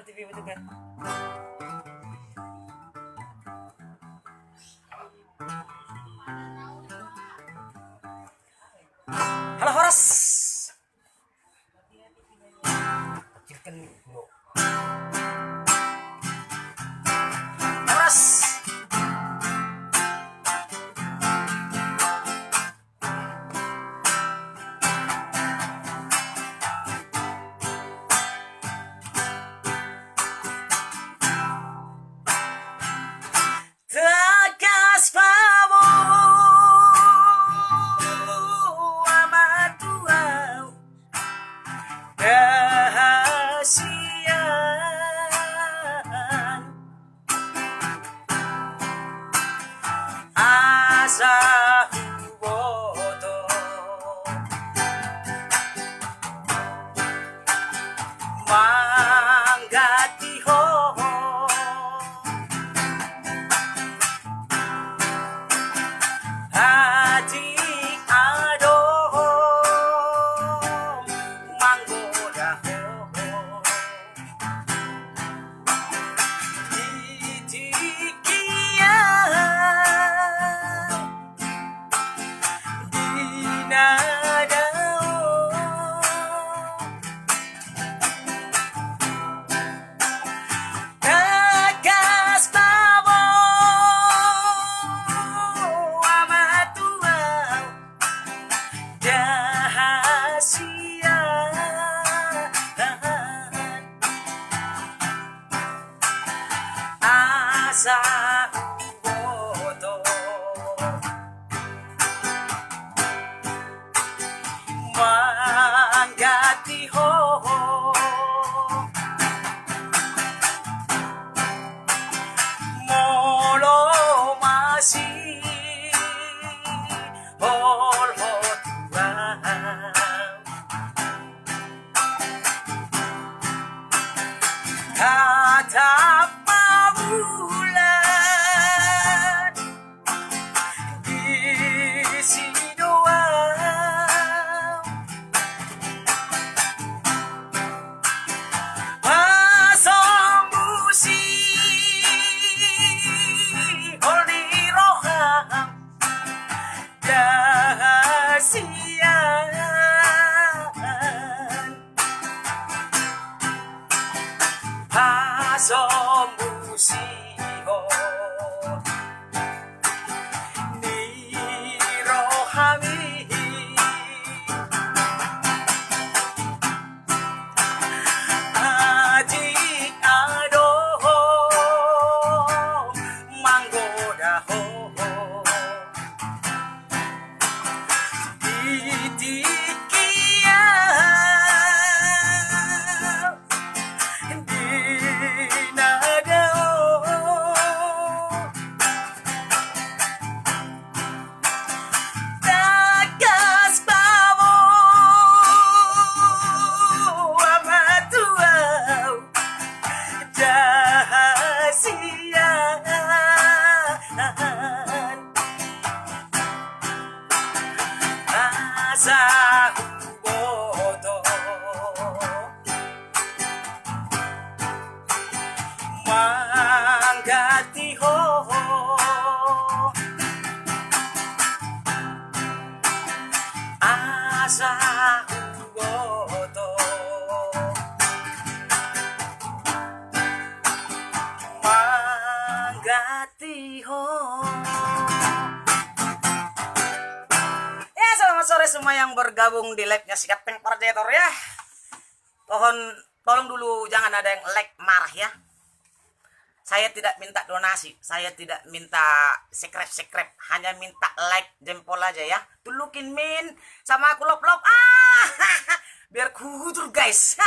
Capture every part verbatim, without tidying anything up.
T V betul kan? Halo, horas. Kecilkan mic, bro. Horas. Tagas paboa ma tu au da hasian. Asa huboto mangganti ho, atik adong manggoda ho. Di tingki au di na dao, tagas paboa ma tu au da hasian. Asa huboto mangganti ho, molo masihol ho tu au. Tatap ma bulan disi do au, pasombu sihol ni roham da hasian. Pasombu sihol ni rohami, atik adong manggoda ho. Di tingki au di na dao, tagas paboa ma tu au da hasian. Asa huboto mangganti ho, asa huboto mangganti ho. Ya, selamat sore semua yang bergabung di live-nya Sikat Peng Parjetor ya. Tolong, tolong dulu jangan ada yang like marah ya. Saya tidak minta donasi, saya tidak minta sekrep-sekrep, hanya minta like jempol aja ya. Tulukin min sama aku lop-lop. Ah, biar kuhutur guys.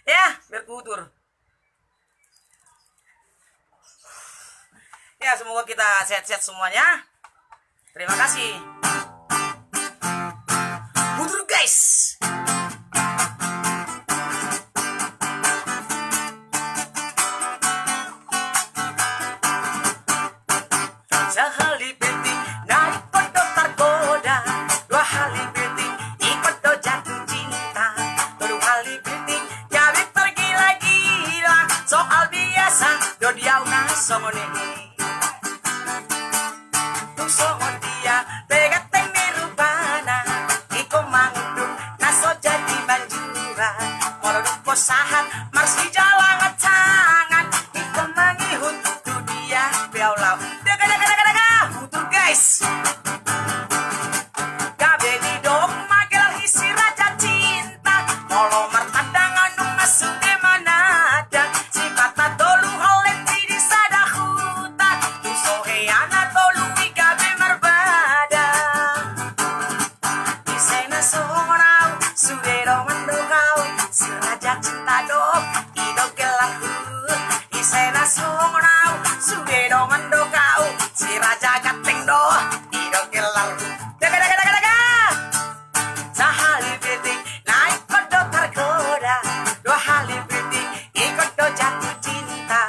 Ya, biar kuhutur. Ya, semoga kita sehat-sehat semuanya. Terima kasih. Mundur guys. Sahali betting, na ingkon do targoda. Dua hali betting, ingkon do jatuh cinta. Tolu hali betting, gabe tergila-gila. Molo dung posahat marsijalangan tangan, ingkon mangihut tu dia pe ahu laho. Daga, daga, daga, daga. Udur, guys. Gabe didok ma gelar ni si Raja Cinta. Molo martanda nunga sude mananda, sipata tolu halenti di sada huta. Tung so hea na tolu i gabe marbada. Ise na songon ahu, sude do mandok ahu, si Raja Cinta do, i do gelarhu. Ise na songon ahu, sude do mandok ahu, si Raja Ganteng do, i do gelarhu. Daga, daga, daga, daga. Sahali pitik, na ingkon do targoda. Dua hali pitik, ingkon do jatuh cinta.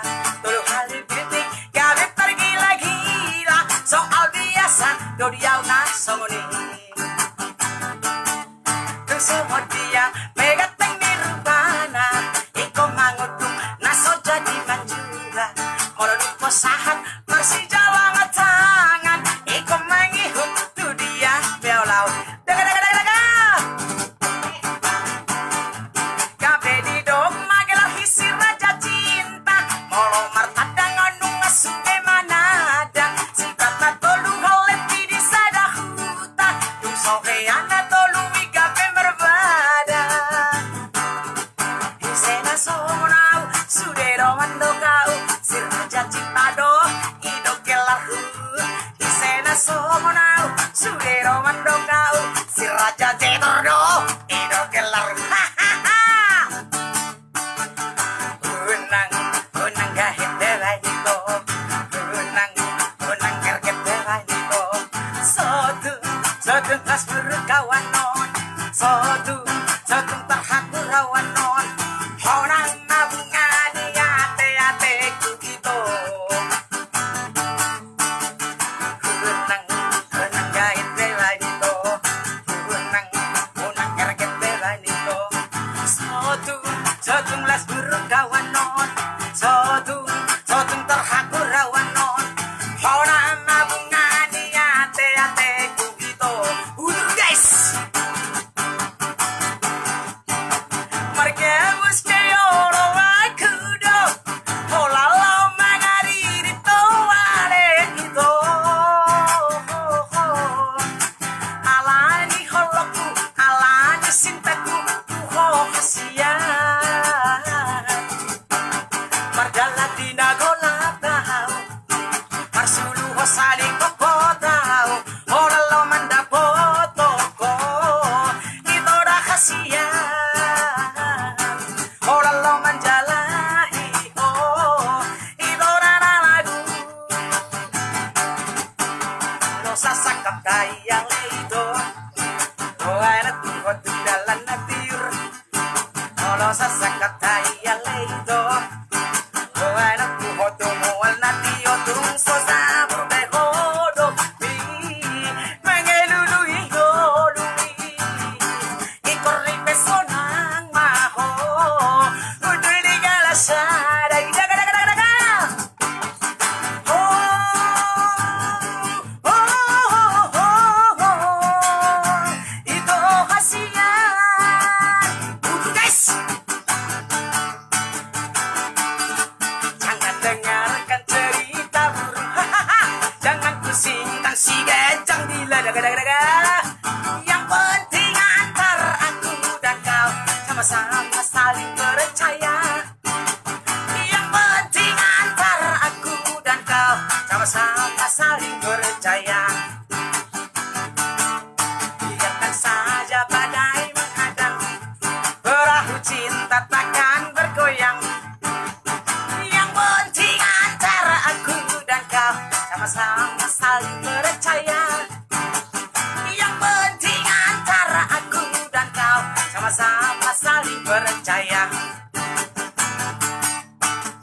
Tolu hali pitik, gabe targila-gila. Soal biasa do di ahu na songon i. Tung so dia pe ganteng ni rupana, ingkon mangundung na so jadi manjua. Molo dung posahat marsijalangan tangan, ingkon mangihut tu dia pe ahu laho. Daga, daga, daga, daga. Gabe didok ma gelar ni si Raja Cinta. Molo martanda nunga sude mananda, sipata tolu halenti di sada huta. Tung so hea na tolu i gabe marbada. Ise na songon ahu, sude do mandok ahu, si Raja Cinta do, i do gelarhu. Ise na songon ahu, sude do mandok ahu, si Raja Jetor do, i do gelarhu. Unang, unang gahit bela i do. Unang, unang gerget bela i do. Sotung, sotung las buruk kawan on. Sotung, sotung tarhaku rawan on. Honang na bunga ni ate-ateku i do. Unang, unang gahit bela i do. Unang, unang gerget bela i do. Sotung, sotung las buruk kawan on. Sotung, sotung tarhaku rawan on. Honang na bunga ni ate-ateku i do. Udur, guys. Margabus ke olo aku do, holan laho mangaridi toale i do. Alani holongku, alani sintaku, tu ho hasian. Mardalan di na golap ahu, marsuluhon saling kokot ahu, holan laho mandapothon ho, i do da hasian, holan laho manjalahi ho, i do da na lagu. Molo sasangkap tai ale i do, o anak tu ho tu dalan na tiur. Molo sasangkap tai ale i do, o anak tu ho tu mual na tio, tung so sabur be ho dohot i, mangalului ngolumi. Ingkon ripe sonang ma ho, hundul di galas sada i. Daga, daga, daga, daga. Ho, ho, ho, ho, ho. I do hasian. Udur, guys. Jangan dengarkan cerita burung. Jangan pusingkan si ganjang di lada, daga, daga, daga. Yang penting antar aku dan kau sama-sama saling percaya. Yang penting antar aku dan kau sama-sama saling percaya. Biarkan saja badai menghadang, perahu cinta takkan bergoyang. Yang penting antar aku dan kau sama-sama saling percaya. Yang penting antar aku dan kau sama-sama saling percaya.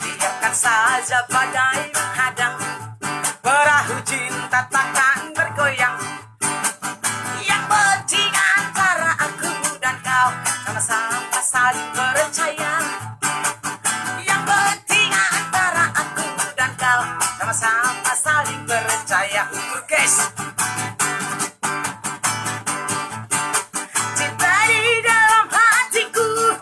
Biarkan saja badai menghadang, perahu cinta takkan bergoyang. Yang penting antara aku dan kau sama-sama saling percaya. Yang penting antara aku dan kau sama-sama saling percaya. Guys. Cinta di dalam hatiku.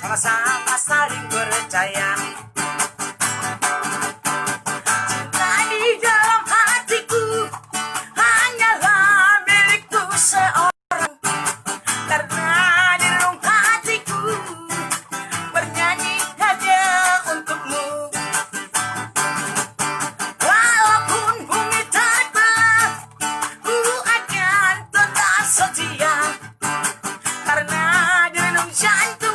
Sama-sama saling percaya. Cinta di dalam hatiku hanyalah milikku seorang. Karena di relung hatiku bernyanyi hanya untukmu. Walaupun bumi terbelah, ku akan tetap setia. Karena di relung jantungku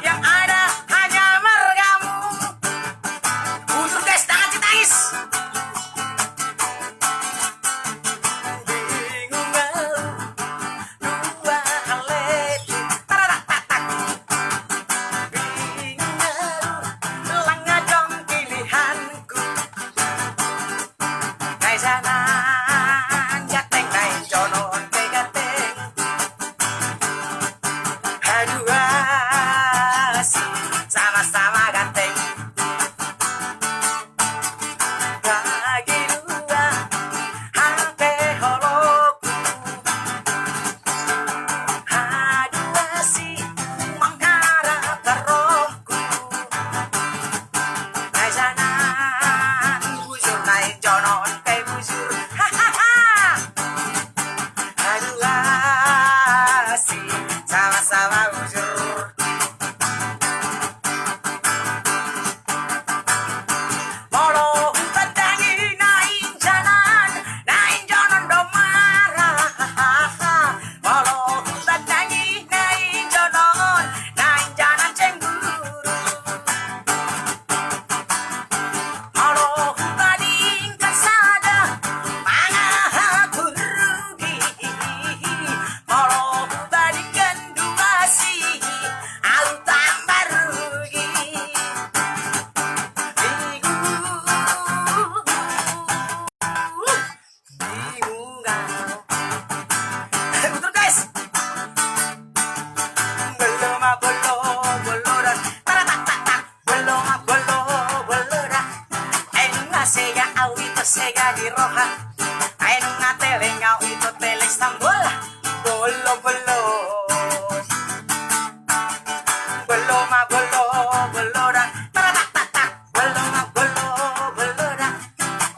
yang ada hanya margamu. Bujur guys, jangan ditangis. Bingung au, dua hal itu. Taratak, tak, tak. Bingung au, lang adong pilihanku. Nai janan ganteng, nai jonon pe ganteng. Haduasi sama-sama ganteng. Bagi dua hape holongku. Haduasi mangharap rohku. Nai janan bujur, nai jonon pe bujur. Hahaha. Haduasi sama-sama bujur. Molo hutandangi nai janan, nai jonon do marah. Molo hutandangi nai jonon, nai janan cemburu. Molo hutadingkan sada, mangaha ku rugi. Molo hutadingkan dua si, au tamba rugi. Bingung. Bingung au. Betul, guys. Bollo ma bollo, bollo da. Taratak, tak, tak. Bollo ma bollo, bollo da. Ai nunga sega au ito sega di roha. Ai nunga teleng au ito teleng sambola. Bollo, bollo. Bollo ma bollo, bollo da. Taratak, tak, tak. Bollo ma bollo, bollo da.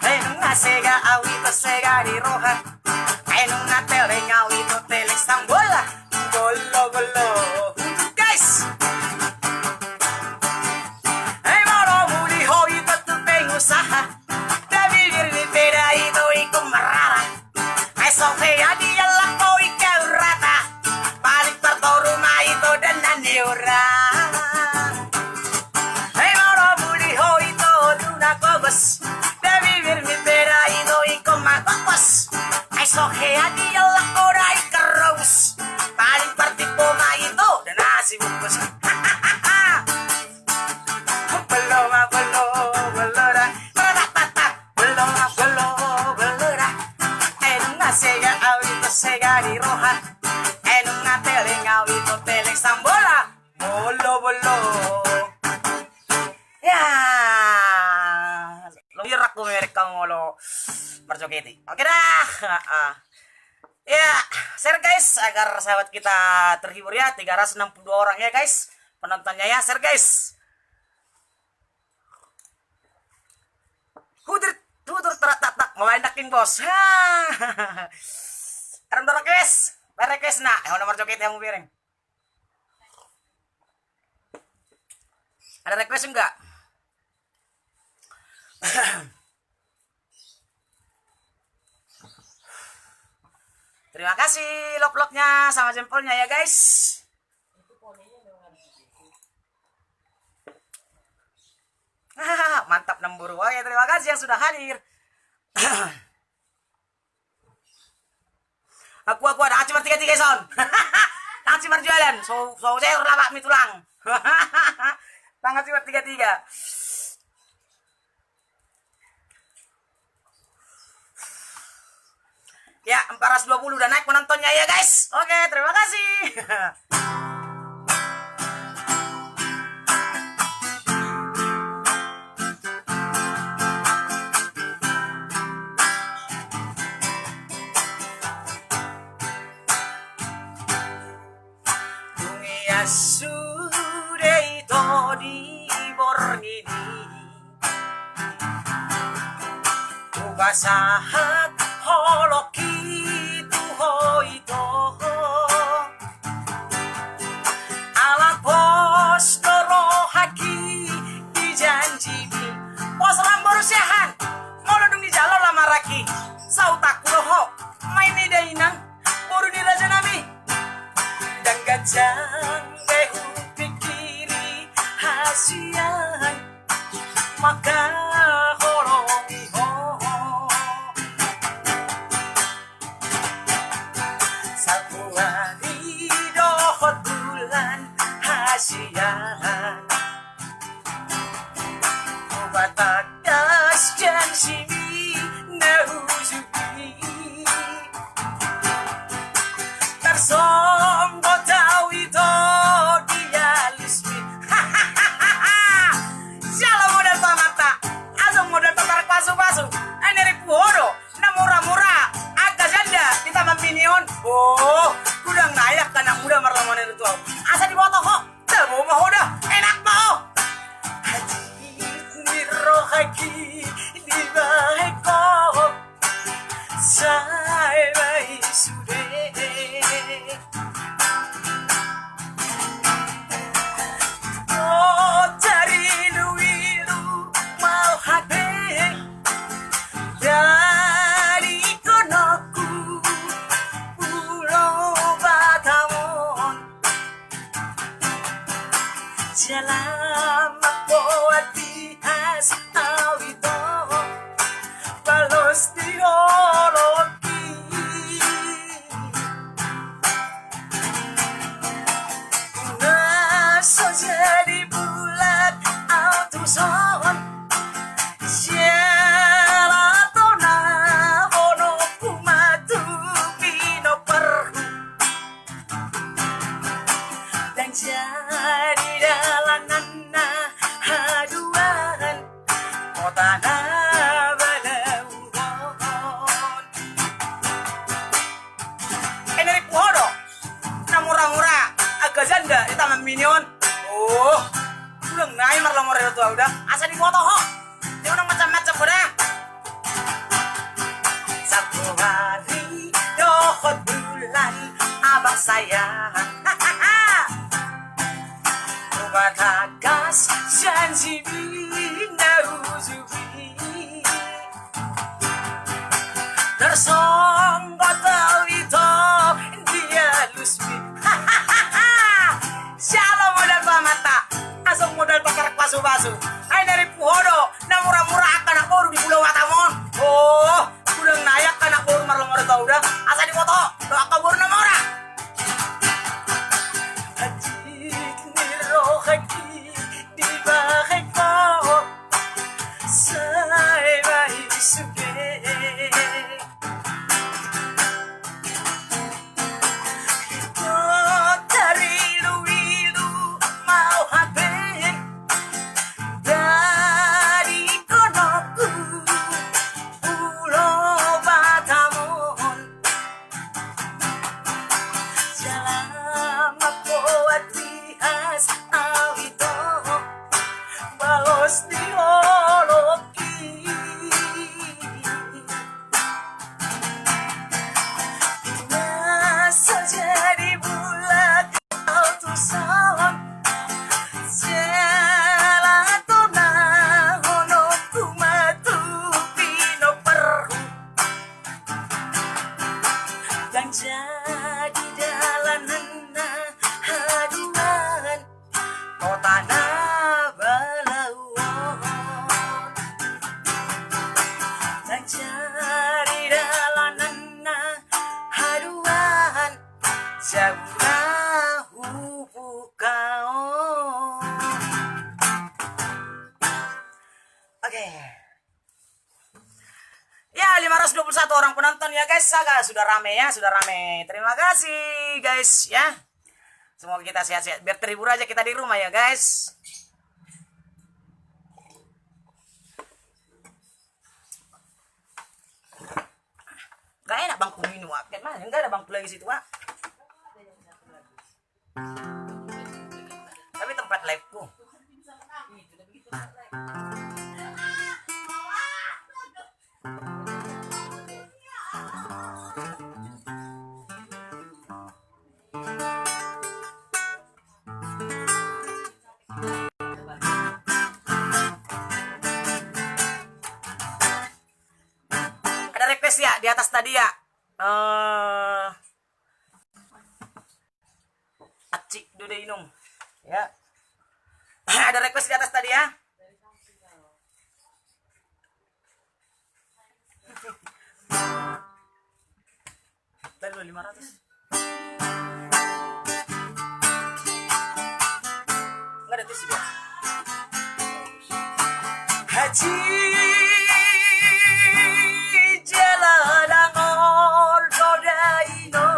Ai nunga sega au ito sega di roha. Ai nunga teleng au ito teleng sambola. Bollo, bollo. Guys. Ai molo muli ho ito tu pengusaha. Tabibir ni peda ito ingkon marara. Ai so hea dialap ho ingkon rata. Paling tartoru ma ito denggan ni orang. Ai molo muli ho ito tu na kobos. Tabibir ni peda ito ingkon ma kobos. Ai so hea dialap ho da ingkon robus. Paling partimbo ma ito denggan na sibungkus. Bollo ma bollo, bollo da. Taratak, tak, tak. Bollo ma bollo, bollo da. Ai nunga sega au ito sega di roha. Ai nunga teleng au ito teleng sambola. Bollo, bollo. Ya. Lobi rakku merek kamu lo marjoget i. Oke dah. Ya, share guys, agar sahabat kita terhibur ya, tiga ratus enam puluh dua orang ya guys, penontonnya ya, share guys. Hudur, hudur, terak, tak, tak, mau main daking bos. Orang do request, request na, yang udah marjoget yang bereng. Ada request enggak? Terima kasih love-love-nya sama jempolnya ya guys. Mantap Namburu. Oh ya, terima kasih yang sudah hadir. Aku, aku ada aci martiga-tiga son. Aci marjualan. So, so saya lapak mi tulang. Tang aci martiga-tiga. Ya, empat ratus dua puluh udah naik penontonnya ya guys. Oke, terima kasih. Bung Yasu. Ito di borngin i hupasahat holongki tu ho ito. Ala pos do rohangki di janjimi. Pos, amang boru siahaan. Molo dung dijalo lamarangki, sahutanku do ho. Main i da inang, boru ni rajanami. Ndang ganjang be hupingkiri hasian mangkaholongi ho. Sahuari dohot bulan hasian, hubatangkas janjimi na hujui. Tarsonggot au ito di alusmi. Siala modal tu amanta. Asa modal tu tarpasupasu. Ai na rimpu ho do na mura-mura angka janda di taman mini on. Oh, godang nai angka anak muda marlomoan i tu au. Asa diboto ho. Tabo ma ho da, enak ma ho. Hajut ni rohangki dibahen ho. Sae ma i sude. O tarilu-ilu ma ho hape. Dari konokku Pulo Batam on. Jala mamboan bias au ito, balos di holongki. Na so jadi bulan au tuson. Jala tona honongku ma tu pinomparhu. Ndang jadi dalananna haduan, kota na balauhon. Ai na rimpu ho do na mura-mura angka janda di taman mini on. Oh, godang nai marlomoan i tu au da. Asa diboto ho. Dia unang macam-macam ho da. Sahuari dohot bulan abang sayang, hubatangkas janjimi na hujui. Tarsonggot au ito di alusmi. Siala modal tu amanta. Asa modal tu tarpasupasu. Ai na rimpu ho do na mura-mura angka anak boru di Pulo Batam on. Oh, godang nai angka anak boru marlomoan i tu au da. Asa diboto do angka boru na mura. Hajut ni rohangki dibahen ho. Sae ma i sude. O tarilu-ilu ma ho hape. Dari konokku Pulo Batam on. Jala mamboan bias au ito, balos di holongki. Na so jadi bulan au tuson. Jala tona honongku ma tu pinomparhu. Ndang jadi dalananna haduan, kota na balauhon. Ndang jadi dalananna haduan, jabu na hubukaon. Oke. Ya, lima ratus dua puluh satu orang penonton ya guys, saga sudah rame ya, sudah rame. Terima kasih guys ya. Semoga kita sehat-sehat, biar terhibur aja kita di rumah ya guys. Gak enak bangku ini, Wak. Kayak mana? Nggak ada bangku lagi situ, Wak. Tapi tempat live dia. Eh, acik do de inum. Ya. Ada request di atas tadi ya. Tadi udah lima ratus. Enggak ada tisu dia. Haji jala dangol do daino.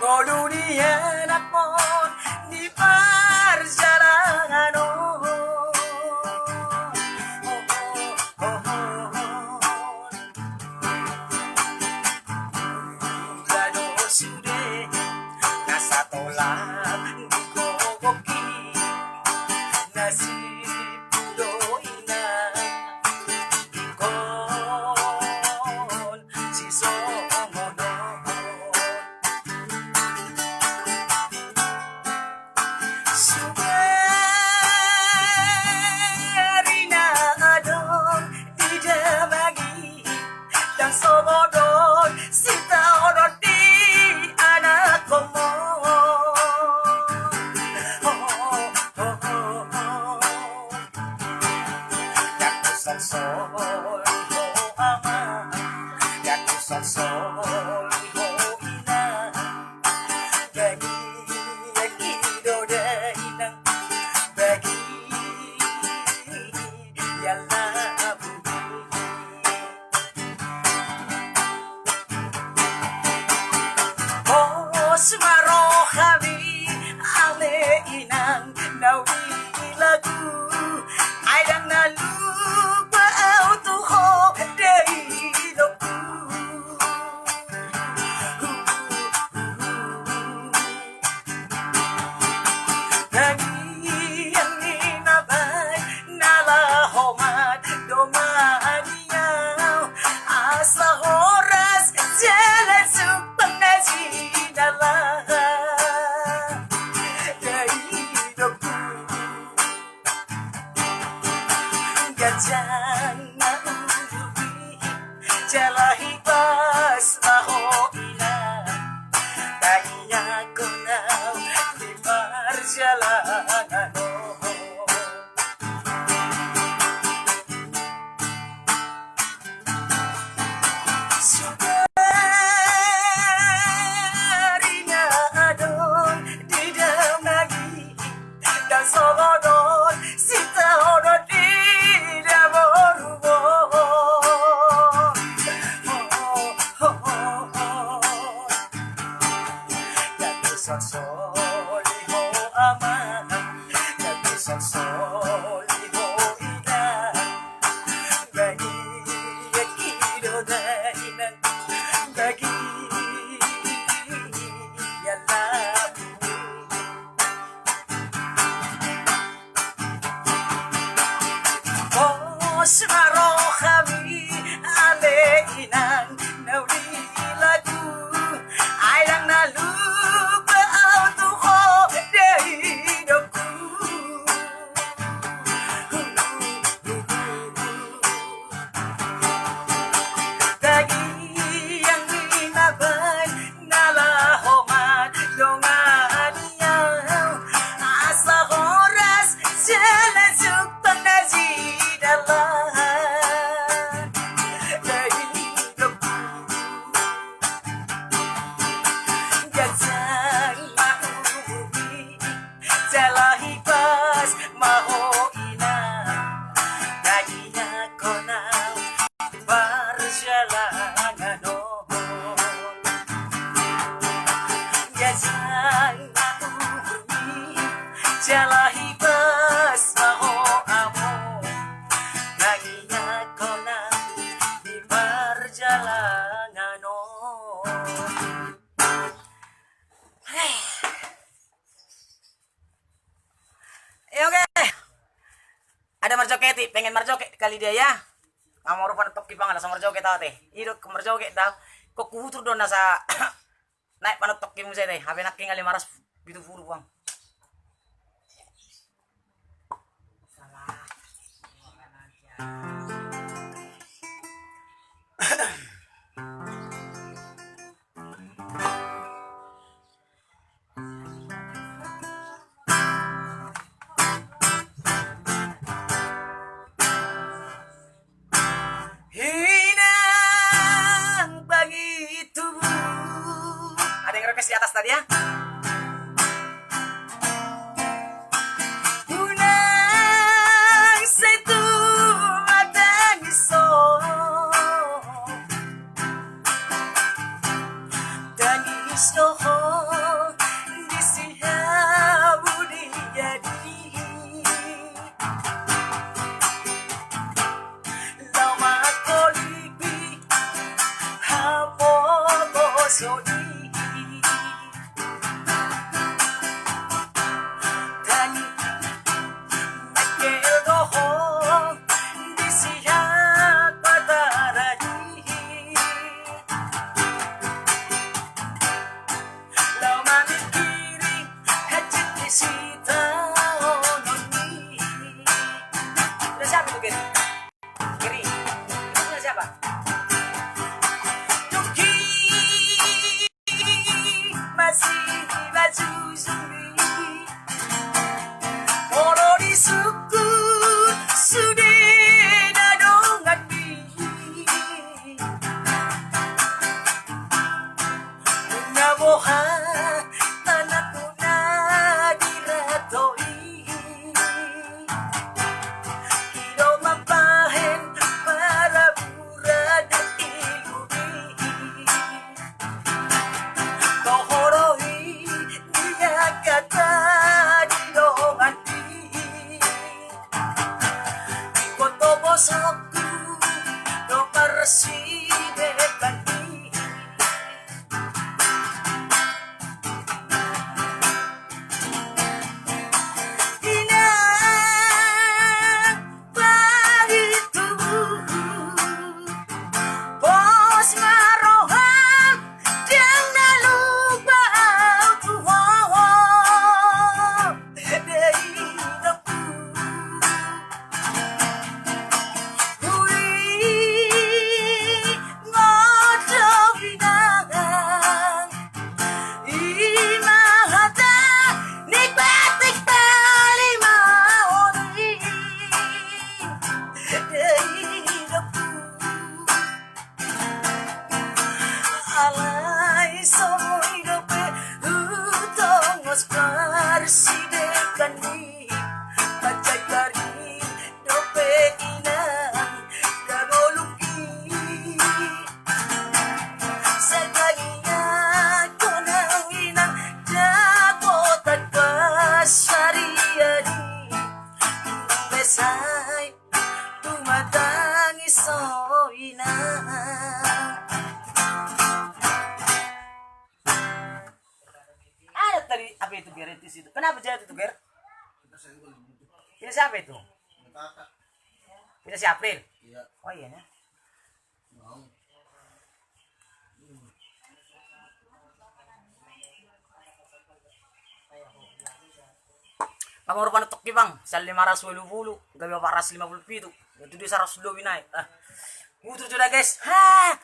Ngolu ni anakmon di parjalanan on. Ula do sude na satolam di gogonki, nasibku do inang ingkon sisongon on. Sumarina adong di damang i, ndang songon on sitaonon ni anakkonmon. Ndang husolsoli ho ama, ndang husolsoli ho ina. Bagianki do da inang, bagian ni bumi. Pos ma rohami ale inang na uli lagu, ai ndang na lupa au tu ho da inongku. Tangiang ni na baen na laho mat do ma nian, asa horas jala jumpang na jinalahan da inongku. Ganjang ma umurmi jala hipas ma ho ina, tangiangkon au di parjalanan on. Sumarina adong di damang i, ndang songon on sitaonon ni na boru on. Ndang husolsoli ho ama, ndang husolsoli ho ina. Bagianki do da inang, bagian ni bumi. Pos ma rohami ale inang na uli lagu, ai ndang na lupa au tu ho da inongku. Tangiang ni na baen na laho mat do ma nian, asa horas jala jumpang na jinalahan da inongku. Ganjang ma umurmi jala hipas ma ho ina, tangiangkon au di parjalanan on. Ganjang ma umurmi jala hipas ma ho amo, tangiangkon au di parjalanan on. Eh, oke. Ada marjoget i, pengen marjoget kali dia ya. Ngana rupa na tokki pangan langsung marjoget au te. I do marjoget da. Kok kubutur do nasa naik panat tokki muse te. Hape nangkin lima ratus pitu pulu, Bang. Salah. Laho mangkolipi hapogoson i. Tani mangkel do ho di sian Batara i. Laho mamingkiri hansit ni sitaonon i. Udah siap itu, Geri? Geri. Itu udah siap, Pak? Tuki masih baju sumbi. Molo disungkun sude na dongan i. Nunga boha tanahku na di rato i. I do mambahen paraburan di lubi. Toho do i di angka tani dongan i. Ingkon do bosongku do parsideban i. Inang, bagitu pos ma roham, ndang na lupa au tu ho. Dei inangku. Ui, ngodo inang. I ma hata ni batik pali ma on i. Dei inangku. Alai so boi dope hutongos parsideban i. Manjajari dope inang na boluk i. Sai tangiangkon au inang dapotan pasariadi. Inang be sai tumatangis ho inang. Ada tadi apa itu, Ger, itu situ? Kenapa jatuh itu, Ger? Ini siapa itu? Ini si April? Iya. Oh iya, nah. Pamor panutuk ki bang, sal lima ratus walu pulu, gabe empat ratus lima puluh pitu. Itu dia seratus dua winai. Ah. Mutur sudah, guys. Ha.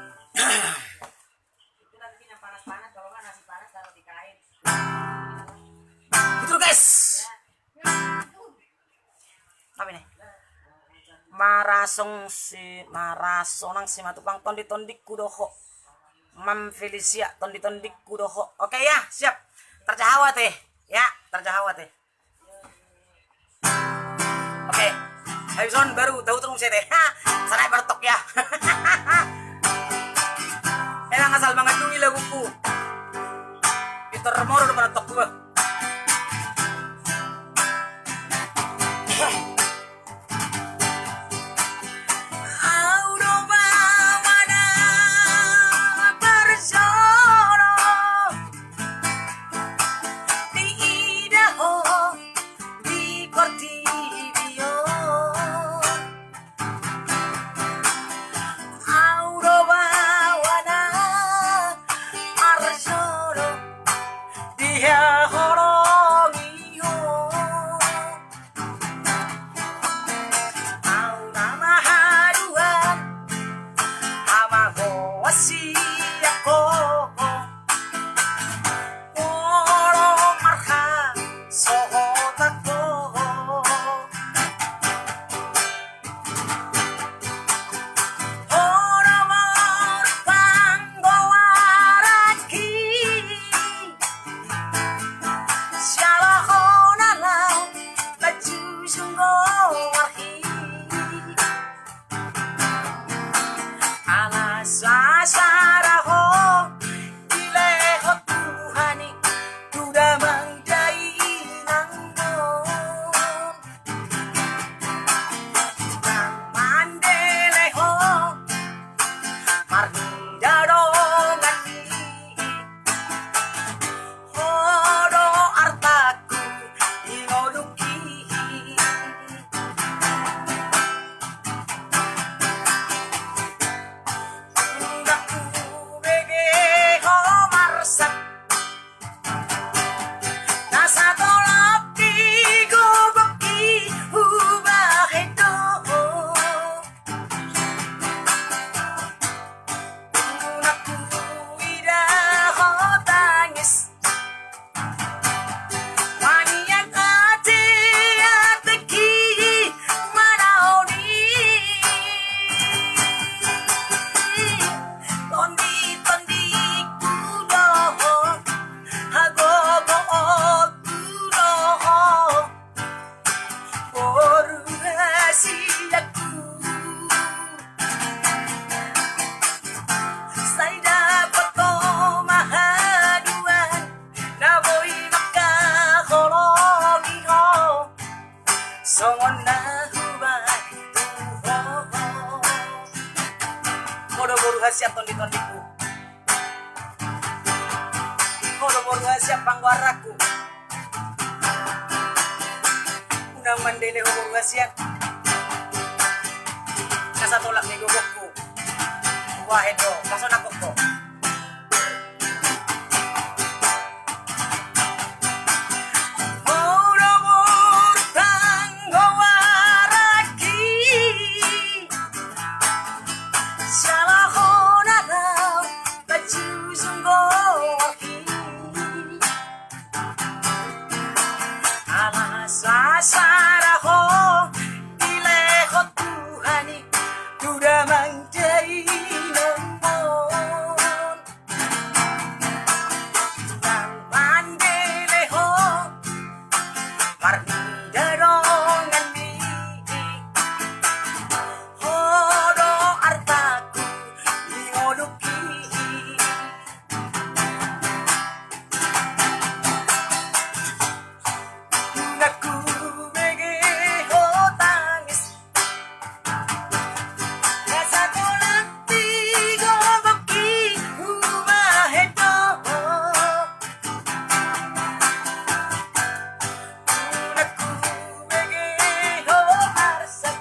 Itu nanti yang panas-panas, kalau nggak nasi panas taruh di kain. Betul, guys. Ya. Apa ini? Marasong si, marasonang si Matupang, tondi-tondingku do ho. Mam Felicia, tondi-tondingku do ho. Oke ya, siap. Tarjahawa te. Ya, tarjahawa te. Oke. Habis on baru tahu terus saya te. Ha, sarai bertok ya. Emang asal mangandungi laguku. Peter Moro do bertok gua. Au do baoa na parjolo diida ho di portibi on. Boru hasian tonditondingku. Ho do boru hasian panggoaranku. Unang mandele ho boru hasian. Asa tolap ni gogongku. Bahen do, pasonangkon ho. Ho do boru tanggoaranki. Siala ho na ro manjujung goarhi. Ala sasada ho dilehon Tuhan i tu damang dainangmon. Unang mandele ho marnida dongan ni i. Ho do artaku di ngolungki. Unang hubege ho tangis. Asa tolap ni gogongki hubahen do. Unang hubege ho arsak.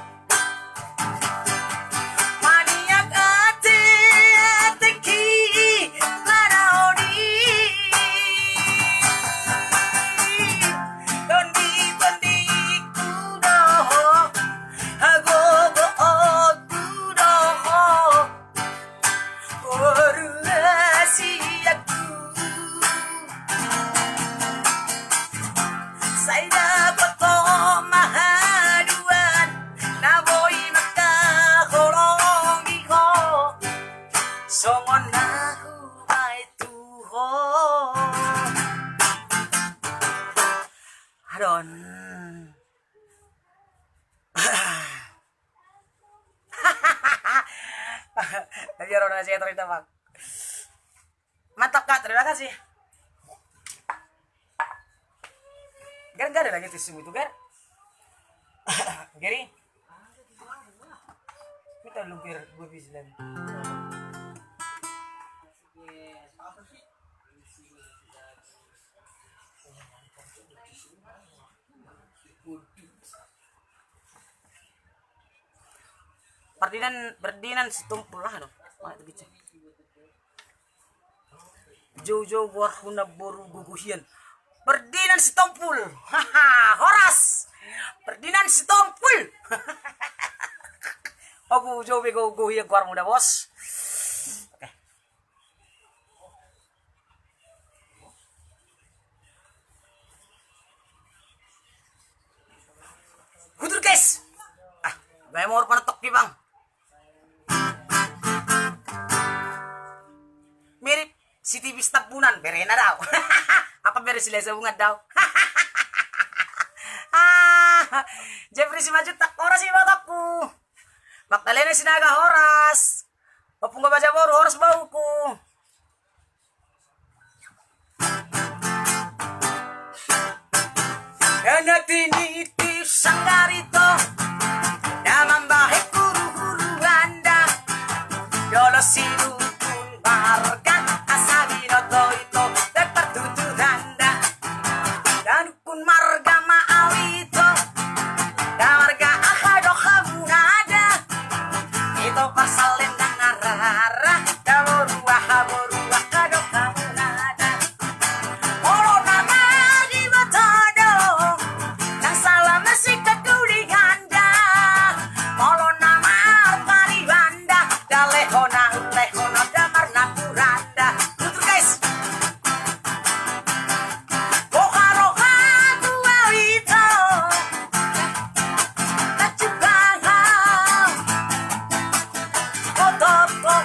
Maniak ate, ateki manaoni. Tonditondingku do ho, hagogoonku do ho. Boru hasianku. Sai dapot ho ma haduan na boi mangkaholongi ho. Songon na hubahen tu ho. Adong. Tapi orang aja terus, Bang. Mantap, Kak, terima kasih. Gar, nggak ada lagi tisu itu, Gar. Gary. Kita lu, Gar, gue bisa lagi. Pardinan, pardinan sitompul lah do. Mana tu gica? Joujou goarhu na boru gogo hian. Pardinan sitompul. Haha, horas. Pardinan sitompul. Agu, joujou be gogo hian goarmu da, Bos. Oke. Hutur, guys. Ah, bai mor pada toki, Bang. Mirip si Tibis Tambunan, berena dau. Apa bere si Lesa Bungan dau. Ah, Jeffrey Simanjuntak, horas ibotongku. Magdalena Sinaga, horas. Ompung Baja Boru, horas baoku. Dana tiniti sanggarito, na mambahen huruhuru anda. Jolo si Dukun Marga, asa binoto ito, dan partuturan da. Dan Dukun Marga ma au ito, da marga aha do hamuna da. Ito parsalendang na rara, da boru aha, boru aha do hamuna da. Molo na mardiboto do, nang sala masingkat tulingan da. Molo na marpariban da, da lehon na, lehon na da marnapuran da. Tutur, guys. Boha roha tu au ito. Tacuk hahau. Otop, otop.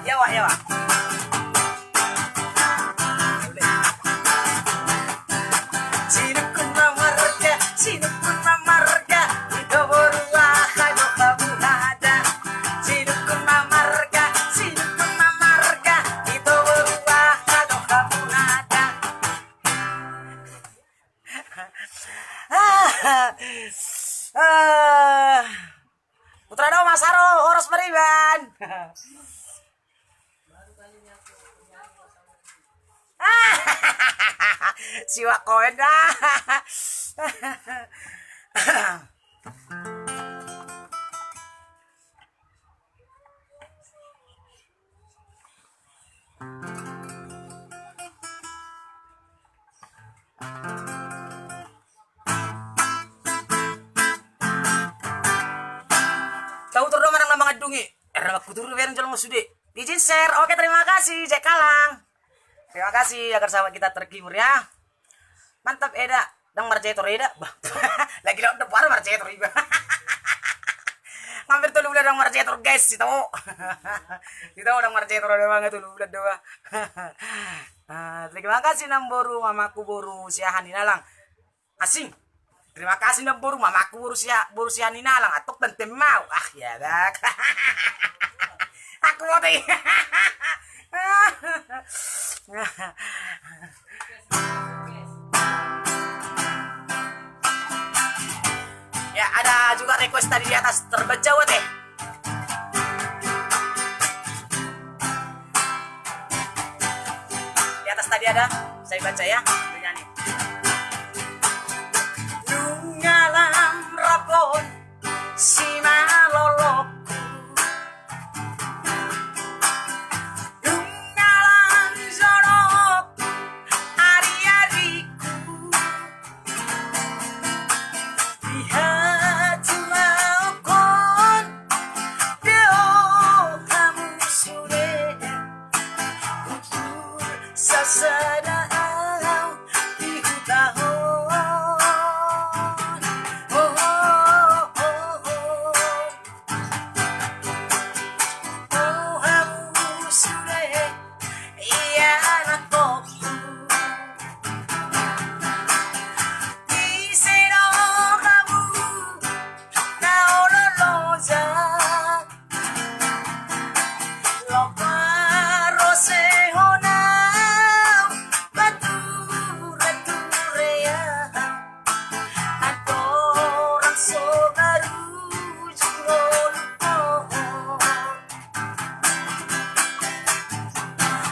Yawa, yawa. Si Dukun ma marga, si Dukun ma marga, ito boru aha do hamuna da. Si Dukun ma marga, si Dukun ma marga, ito boru aha do hamuna da. Ah, ah. Putra Saro, horas mariban. Siwak koen da. Tau tur do manang na mangandungi. Era mangkutur be jolma sude. Izin share. Oke, terima kasih Jack Kalang. Terima kasih, agar sama kita terhibur ya. Mantap Eda. Dang marjetor Eda. Bah. Lagi lawan do baru marjetor iba. Hampir tolu bulan dang marjetor guys, si tau. Si tau dang marjetor ada banget tolu bulan doa. Ah, terima kasih namboru, mamaku boru Siahaan Inalang. Asing. Terima kasih namboru, mamaku boru Sia, boru Siahaan Inalang. Atok dan temau. Ah, ya dak. Aku mau teh. Ya, ada juga request tadi di atas, terbaca wa teh. Di atas tadi ada, saya baca ya, bernyanyi. Nunga lam rap on simalolokku. Nunga lam jonok ari-ariku. Di hatuaonhon do hamu sude. Udur sasada au di huta on. Oh, oh, oh, oh. Oh, hamu sude, ianakhonhu. Ise do hamu na olo loja. Loba rosehon au, bature-ture au. Andorang so marujung ngolunghon.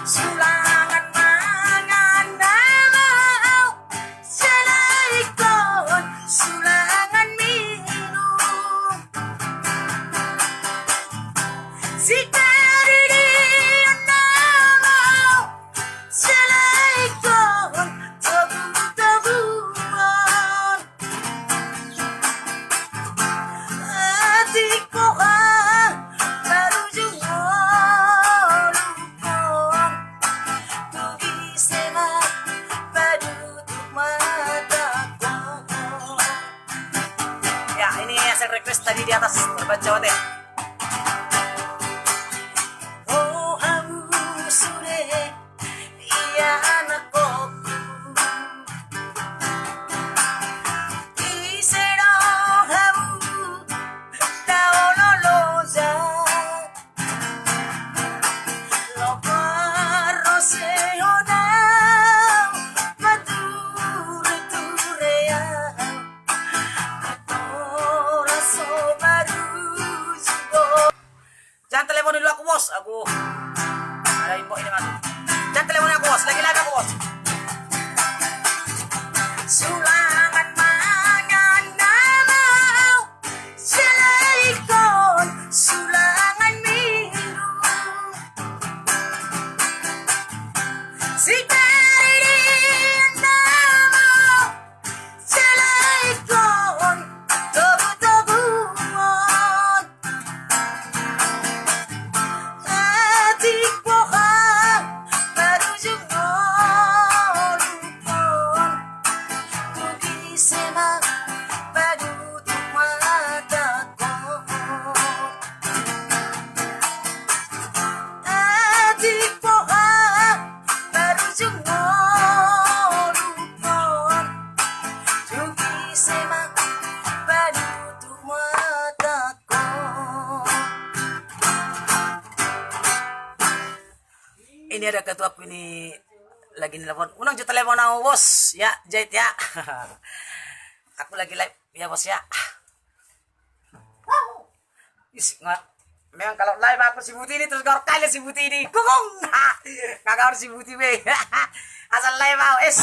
Sulangan mangan nama au, jala ingkon sulangan minum. Sitadidion nama au, jala ingkon togu-toguon. Atik boha marujung ngolunghon, tu ise ma padutuk matangkon. Ya, ini hasil request tadi di atas, terbaca wa teh. Oh, hamu sude, ianakhonhu. Ise do hamu na olo loja. Loba rosehon au, bature-ture au. Andorang so marujung ngolunghon. Jangan telepon dulu aku, Bos. Aku ada info ini masuk. Jangan telepon aku, Bos. Lagi live aku, Bos. Sulangan mangan nama au, jala ingkon sulangan minum. Sitadidion nama au, jala ingkon togu-toguon. Atik boha marujung ngolunghon, tu ise ma padutuk matangkon. Atik boha marujung ngolunghon, tu ise ma padutuk matangkon. Ini ada ketuaku ini lagi nelpon. Unang jo telepon au, Bos. Ya, jait ya. Aku lagi live ya, Bos ya. Is, nga, memang kalau live aku si Buti ini terus gaor kali si Buti ini. Kukung. Nga gaor si Buti be. Asal live aku, is.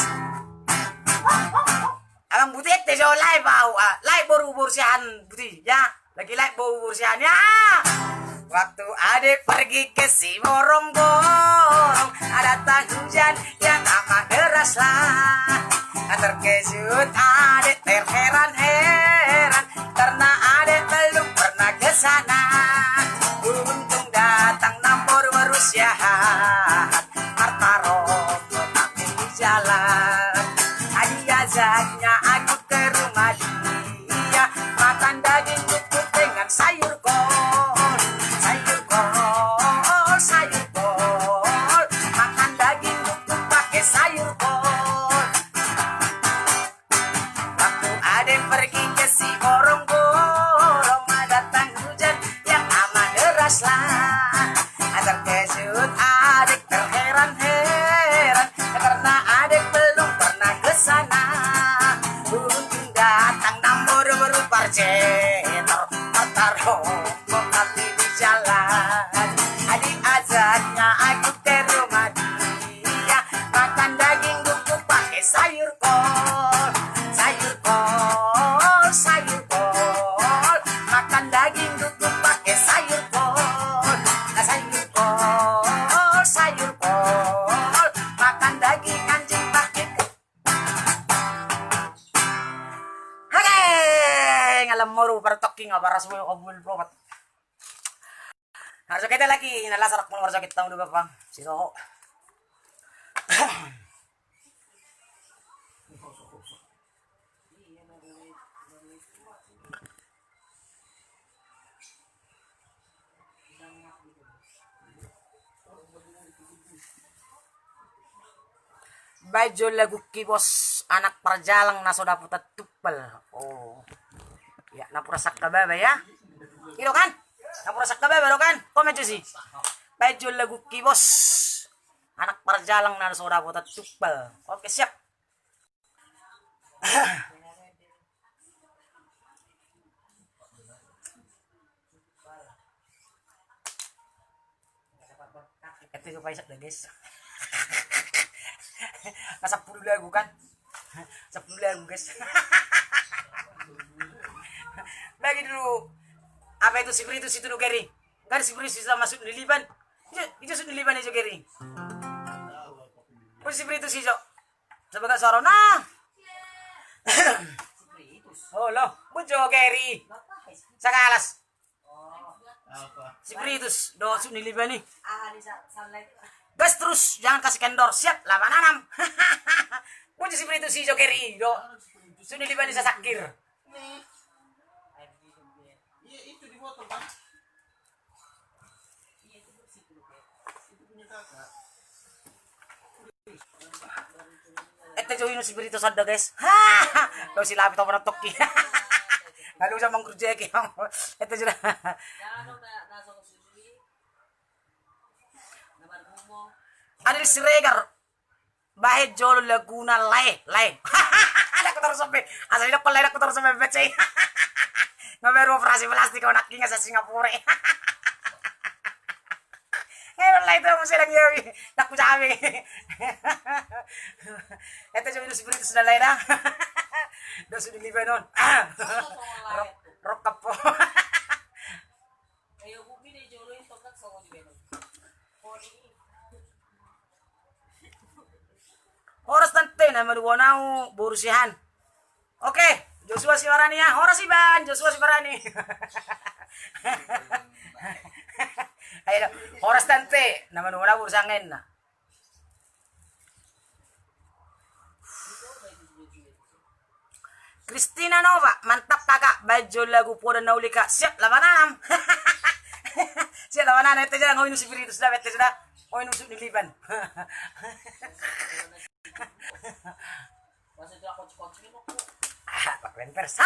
Abang Buti ente jo live aku. Ah, live boru, boru Siahaan Buti, ya. Lagi live boru, boru Siahaan, ya. Waktu adek pergi ke Simorongborong, datang hujan yang amat deras lah. Terkejut adek terheran-heran karena adek belum pernah ke sana. Untung datang namboru boru Siahaan, martarompok kami di jalan. Diajaknya aku ke rumah dia, makan daging bungkus dengan sayur kol. Sayur kol, sayur kol, makan daging bungkus pakai sayur kol. Waktu adek pergi ke Simorongborong, datang hujan yang amat deras lah. Terkejut adek terheran-heran karena adek belum pernah ke sana. Untung datang namboru boru Parcetor, martarompok kami di jalan. Diajaknya aku ke rumah dia, makan daging bungkus pakai sayur kol. Sayur kol, sayur kol, makan daging bungkus pakai sayur kol. Nah, sayur kol, sayur kol, makan daging anjing pakai ke-, Oke, ngalam moru partoking apa rasmu obul probat. Harus kita lagi, nah, las arak pun harus kita udah, Bapang. Si Soho. Baen jo lagungki, Bos, anak parjalang na so dapotan tumpal. Oh. Ya, nampuna sangkababa, ya. I do kan? Nampuna sangkababa do kan? Komen jo si. Baen jo lagungki, Bos, anak parjalang na so dapotan tumpal. Oke, siap. Ente jo paisap da, guys. Nga sampulu lagu kan? Sampulu lagu, guys. Bagi dulu. Apa itu, Spiritus itu do, Geri? Kan Spiritus itu sama Sut Niliban. Itu, itu Sut Niliban itu, Geri. Pun Spiritus itu. Coba gak suara, nah. Oh, lo, bujo Geri. Sakalas. Spiritus, do Sut Niliban i. Gas terus, jangan kasih kendor. Siap, lapan anam. Bujo Spiritus i jo Geri, do Sut Niliban i sasakir. Ente jo inum Spiritus sada, guys. Lo si lapi topo na tokki. Lalu sama ngurjeki. Ente jo da. Adil Siregar. Bahen jolo laguna lae, lae. Ada aku taruh sampai. Asal ini aku lae, aku taruh sampai becai. Nggak baru operasi plastik, anak kinga sa Singapura. Ngai wallahi tu, musi lagi yawi. Nakku cabe. Ente jo inum Spiritus da lae da. Do Sut Niliban on. Rok, rok kapo. Horas tante, na manuan au boru Siahaan. Oke, Joshua Sibarani ya, horas Iban, Joshua Sibarani. Ayo, horas tante, na manuan au boru Siahaan na. Kristina Nova, mantap kakak, baen jo lagu Poda na Uli ka, siap lapan anam. Siap lapan anam, ente jo da, nunga inum Spiritus da, ente jo da, nunga inum Sut Niliban. Ah, Pak Wenders.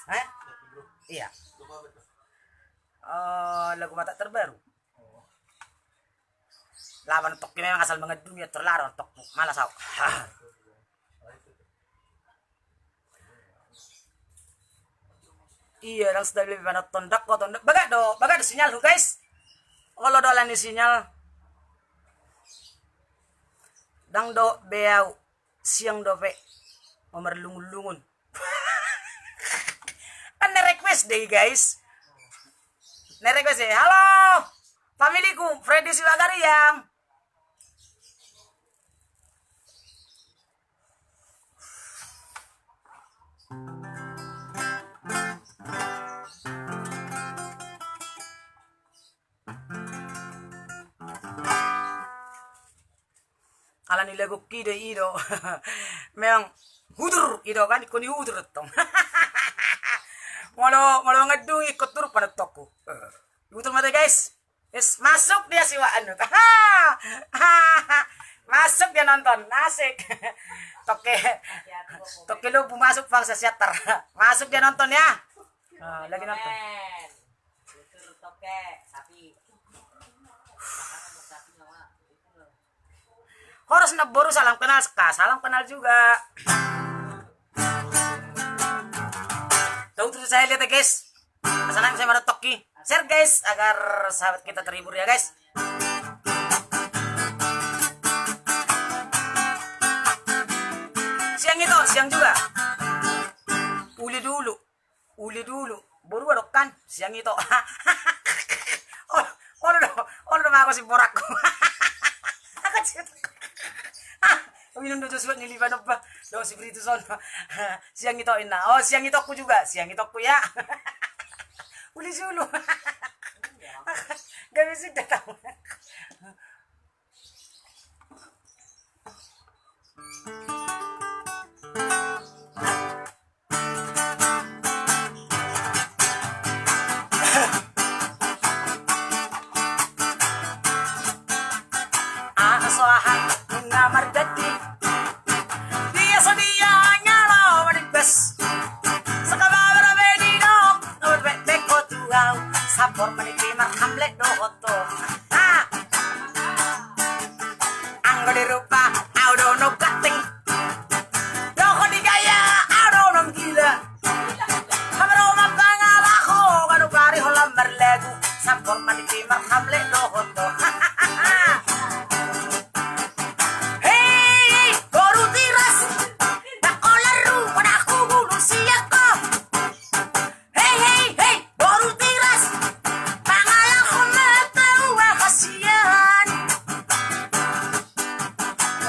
Eh? Iya. Eh, lagu Mata Terbaru. Lawan tokki memang asal mangandungi, atur laron tokku. Malas au. Iya, dang stabil, mana tondok ko tondok. Bagak do, bagak do sinyal hu, guys. Olo do alani sinyal. Dang do be au siang dope. Mau marlungun-lungun. Kan na request deh, guys. Na request deh. Halo. Familiku, Freddy Siwagariang. Alani lagu ki do i do. Memang hudur i do kan, ingkon i hudur tong. Molo, molo mangandungi ingkon turun panontonku. Hudur mate, guys. Yes, masuk dia siwa anu. Masuk dia nonton, asik. Toke, toke lubu masuk bangsa siatar. Masuk dia nonton ya. Ah, lagi nonton. Horas na boru, salam kenal, Ska, salam kenal juga. Tahu tuh saya lihat ya, guys. Senang saya mana toki. Share, guys, agar sahabat kita terhibur ya, guys. Siang itu, siang juga. Uli dulu. Uli dulu, boru adong kan, siang ito. Oh, olo do, olo do mako si borakku. Ah, minum do Joshua ni liba nobba. Do si Britus on. Siang ito inna. Oh, siang itokku juga, siang itokku ya. Uli sulu. Gak bisa datang. Aha so aha nunga mardadi. Dia so dia ngalo manimbas. Sakababar bedi dok, ngot bek bek kotu au. Sampor manipi marhamlet dohot. Anggo di rupa au do na ganteng, dohot di gaya au do na gila. Hamu do mangalaho, ganup ari holan marlagu, sampor manipi marhamlet dohot. Hei, boru Tiras, na holan ru, na hugulung sian ho. Hei, hei, hei, boru Tiras, mangalahon ma tahu hasian.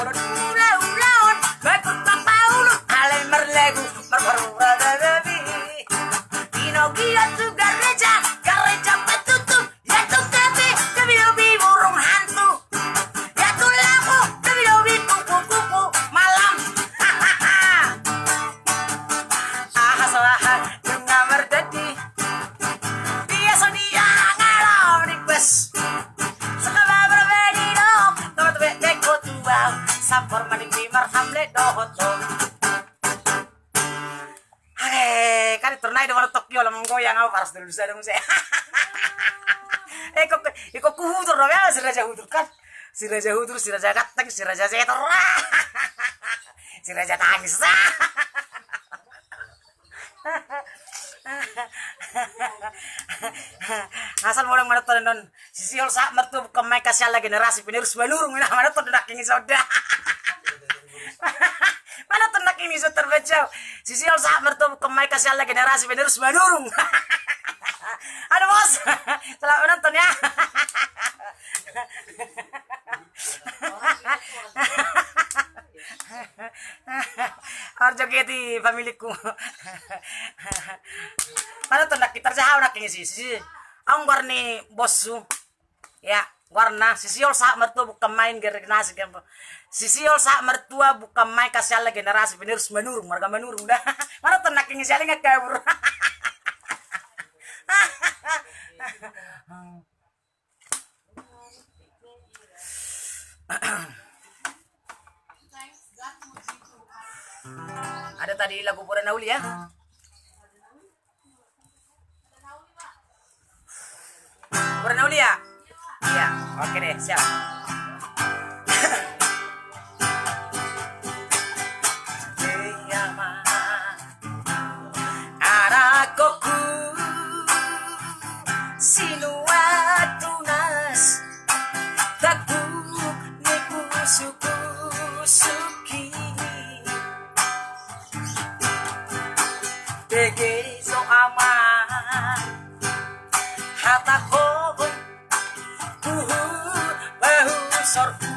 Boru ulaon, bagus papaulun, alai marlagu, marparura dadabi. Pinokia tu gareja, gareja patutup. Ya tu gabe, gabe lobi burung hantu. Ya tu lapo, gabe lobi kupu-kupu malam. Aha so aha nunga mardadi. Dia so dia ngalo manimbas. Sakababar bedi dok, ngot bek bek kotu au. Sampor manipi marhamlet dohot. Oke, kan ternai do manotok yo lamang goyang au paras dulu bisa dong saya. Eh, kok, eh, kok kuhutur dong ya, si Raja Hutur kan. Si Raja Hutur, si Raja Ganteng, si Raja Setor. Si Raja Tangis. Asal mulai manotok don. Si Siol sahat martua bukan main kasihan lagi generasi penerus manurung, nah, manotok do nangkin i sonda. Manotok nangkin i sonda terbaca. Si Siol sahat martua bukan main kasihan lagi generasi penerus manurung. Halo bos, selamat menonton ya. Arjo geti familiku. Manotok nangkin terjahau nangkin i si, si. Anggar ni bossu. Ya, warna, si Siol sahat martua bukan main generasi kempo. Si Siol sahat martua bukan main kasihan lagi generasi penerus manurung, marga manurung dah. Manotok nangkin i sialingan kabur. Ada tadi lagu Poda na Uli ya? Poda na Uli ya? Iya, oke deh, siap. Iya, Ma. Anakhonhu sinuan tunas, tangkup ni kusukusuk i. Dege jo, Amang, hatahon, huhut bahu sorhu,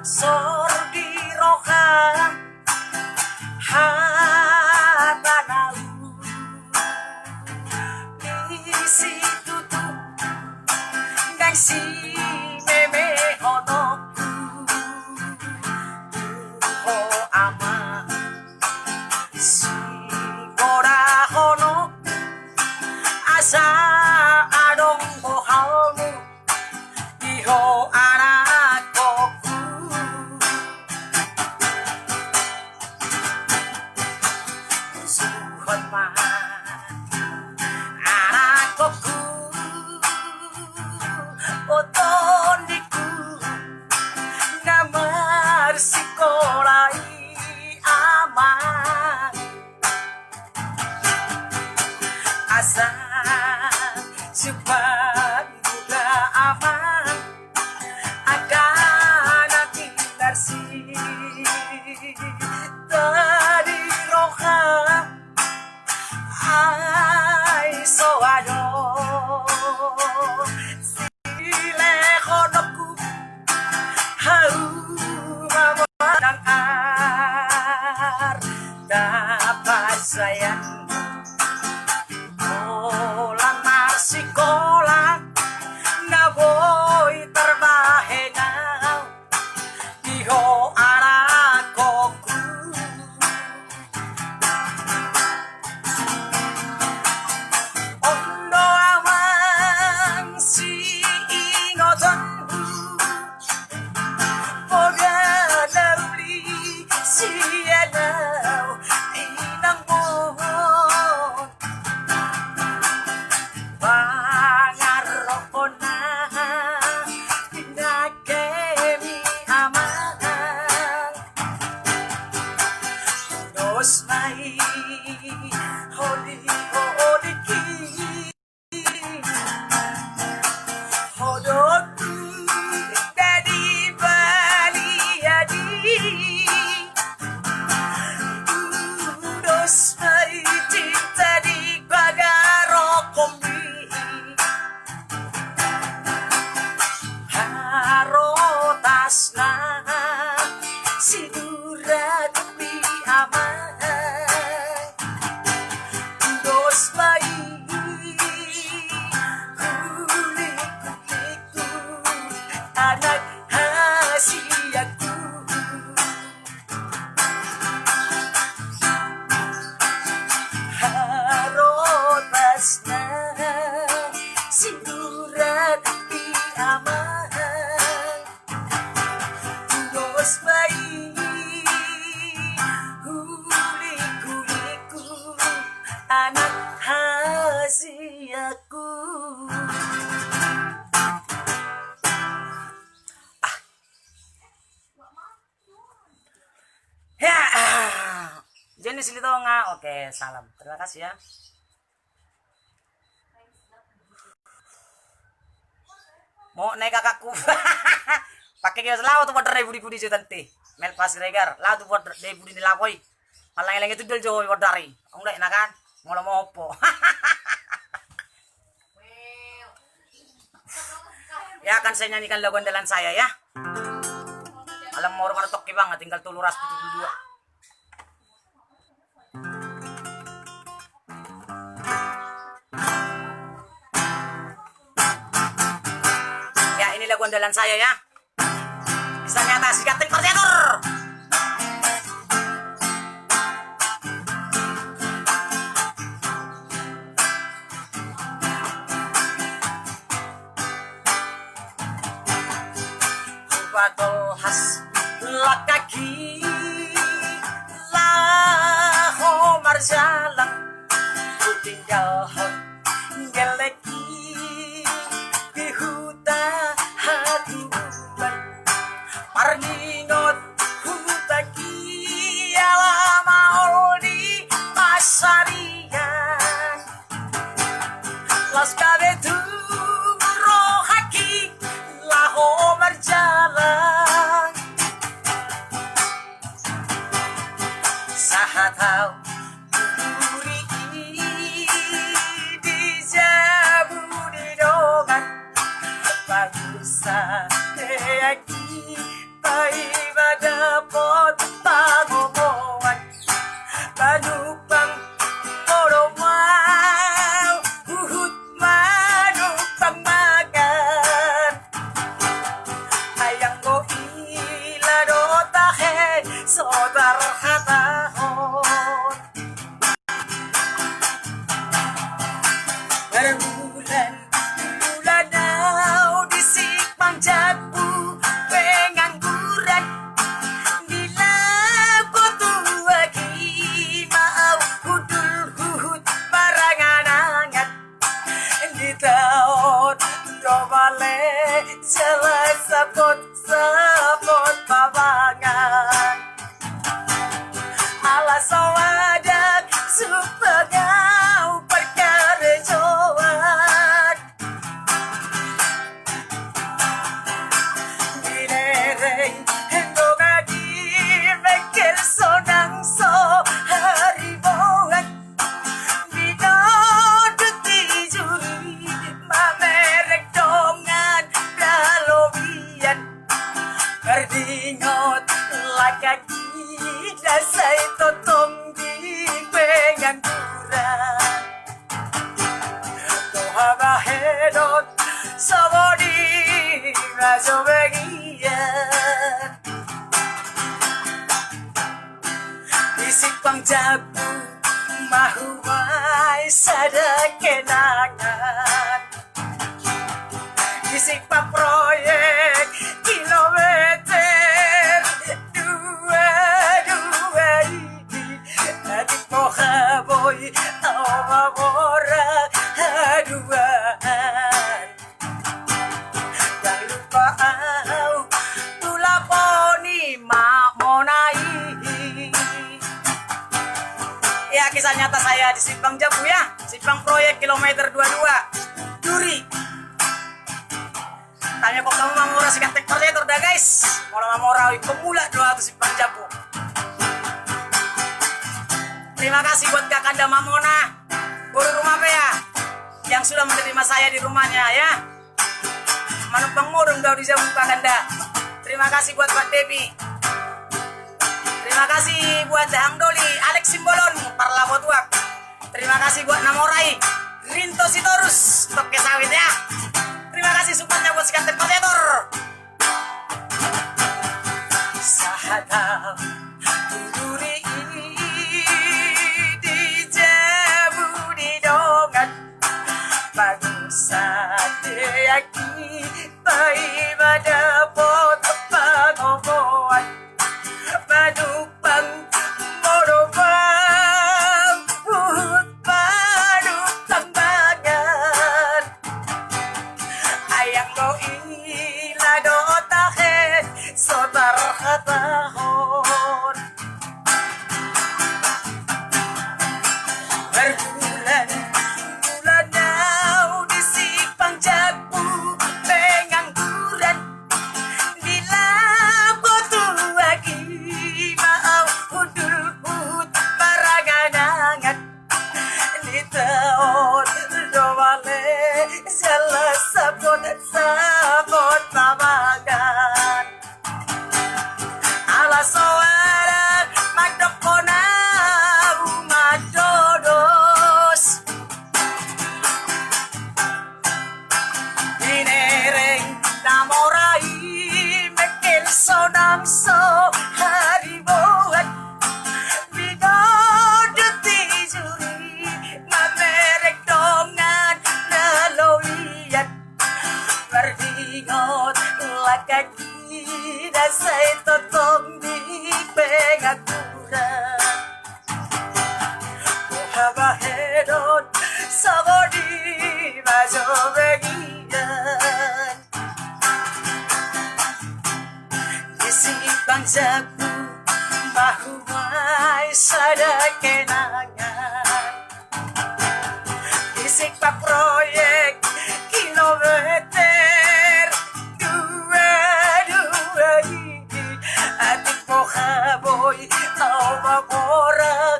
sor di roham hata na uli situtu, nang simemehononku tu ho, Amang, sigodahononku asa adong bohalmu di ho, anakhonhu. Suhut ma, anakhonhu, o tondiku na marsikola i, Amang. Asa supan mula, Amang, angka na pinarsi tadi roha, ai so adong dilehononku hauma manang arta pasaean. Holan marsikola na boi tarbahen au di ho, anakhonhu. On do, Amang, siingotonhu poda na uli sian au, inangmon. Pangaropon na pinangkemi, Amang, dos ma i, holi, holiki. Ho do, tu dadi balian i, dos ma i cinta di pagaropon i. Harotasna sinurat ni Amang, dos ma i, hulikhuliku, anak hasianhu. Harotasna sinurat ni Amang, dos ma i, hulikhuliku, anak hasianhu. Ah. Ya, Jenny Silitonga, oke, salam. Terima kasih ya. Mau naik kakakku. Pakai kios laut tu border dari budi-budi je tante. Mel pas regar, laut tu border dari budi ni lapoi. Malang eleng itu dol jo border i. Ong dek nakan, molo mau opo. Ya, akan saya nyanyikan lagu andalan saya ya. Alam mau rumah toki banget, tinggal tolu ras tujuh puluh dua. Ya, ini lagu andalan saya ya. Bisa nyata si Gateng Parjatur. Hupatolhas langkangki Hatau duri i di jabu di dongan, bagusa teaki paima dapot pangomoan. Manumpang molo mau huhut manumpang mangan. Ai anggo ila do tahe so tarhatahon. Berbulan bulan au di simpang jabu pengangguran. Di lapo tuak i ma au hundul huhut marangan-angan. Di taon do bale jala sapot sapot pamangan. Ala so adong sumpang au parkarejoan. Binereng dongan i mengkel sonang so hariboan. Binodot tijur i mamereng dongan na lobian. Mardingot langkang i na sai tongtong di pengangguran. Boha bahenon songon i ma jo bagian. Di simpang jabu ma hubaen sada kenangan. Di simpang proyek kilometer dua dua i. Atik boha boi au mamora haduan. Ndang lupa au tu lapo ni mamona i. Ya, kisah nyata saya di simpang jabu ya, simpang proyek kilometer dua dua. Duri. Tanya kok kamu mamora si Kantek Parsetor da guys. Molo mamora au i pemula do au tu simpang jabu. Terima kasih buat kakanda mamona. Boru Rumapea yang sudah menerima saya di rumahnya ya. Manumpang modom do au di jabu kakanda. Terima kasih buat Pak Devi. Terima kasih buat Dahang Doli, Alex Simbolon, parlapo tuak. Terima kasih buat na mora i, Rinto Sitorus, toke sawit ya. Terima kasih support-nya buat si Kantek Parsetor. Sahat au tu duri i di jabu di dongan. Bagusa teaki paima dapot pangomoan. Manumpang molo mau huhut manumpang mangan. Ai anggo ila do tahe so tarhatahon. Berbulan bulan au di simpang jabu pengangguran. Di lapo tuak i ma au hundul huhut marangan-angan. Di taon do bale jala sapot sapot pamangan. Ala so adong mandok hon au mandodos. Binereng na mora i mengkel sonang so hariboan. Binodot tijur i mamereng dongan na lobian. Mardingot langkang i na sai tongtong di pengangguran. Boha bahenon songon i ma jo bagian. Di simpang jabu ma hubaen sada kenangan. Di simpang proyek kilometer dua dua i. Atik boha boi au mamora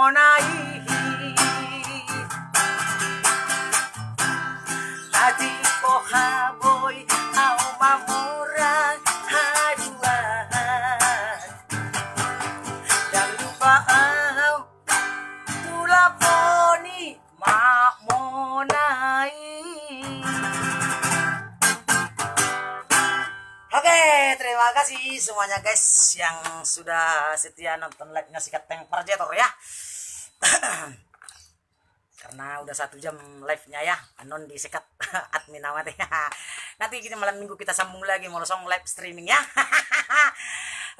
Mona i. Atik boha boi au mamora haduan. Ndang lupa au tu laponi ma Mona i. Oke, terima kasih semuanya guys yang sudah setia nonton live-nya Sikat Tank Parjetor ya. Karena udah satu jam live-nya ya, anon disekat admin amat ya. Nanti kita malam minggu kita sambung lagi, molo so live streaming ya.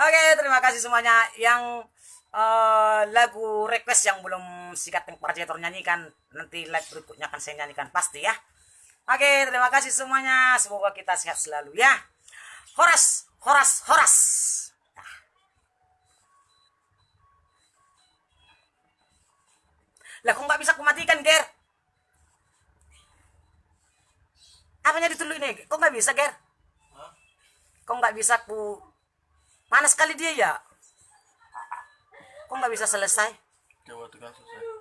Oke, terima kasih semuanya yang eh, lagu request yang belum Sikat Tank Parjetor nyanyikan, nanti live berikutnya akan saya nyanyikan pasti ya. Oke, terima kasih semuanya. Semoga kita sehat selalu ya. Horas, horas, horas. Lah, kok nggak bisa ku matikan, Ger? Apanya di tulu ini? Kok nggak bisa, Ger? Kok nggak bisa ku... Panas sekali dia ya. Kok nggak bisa selesai? Coba tekan selesai.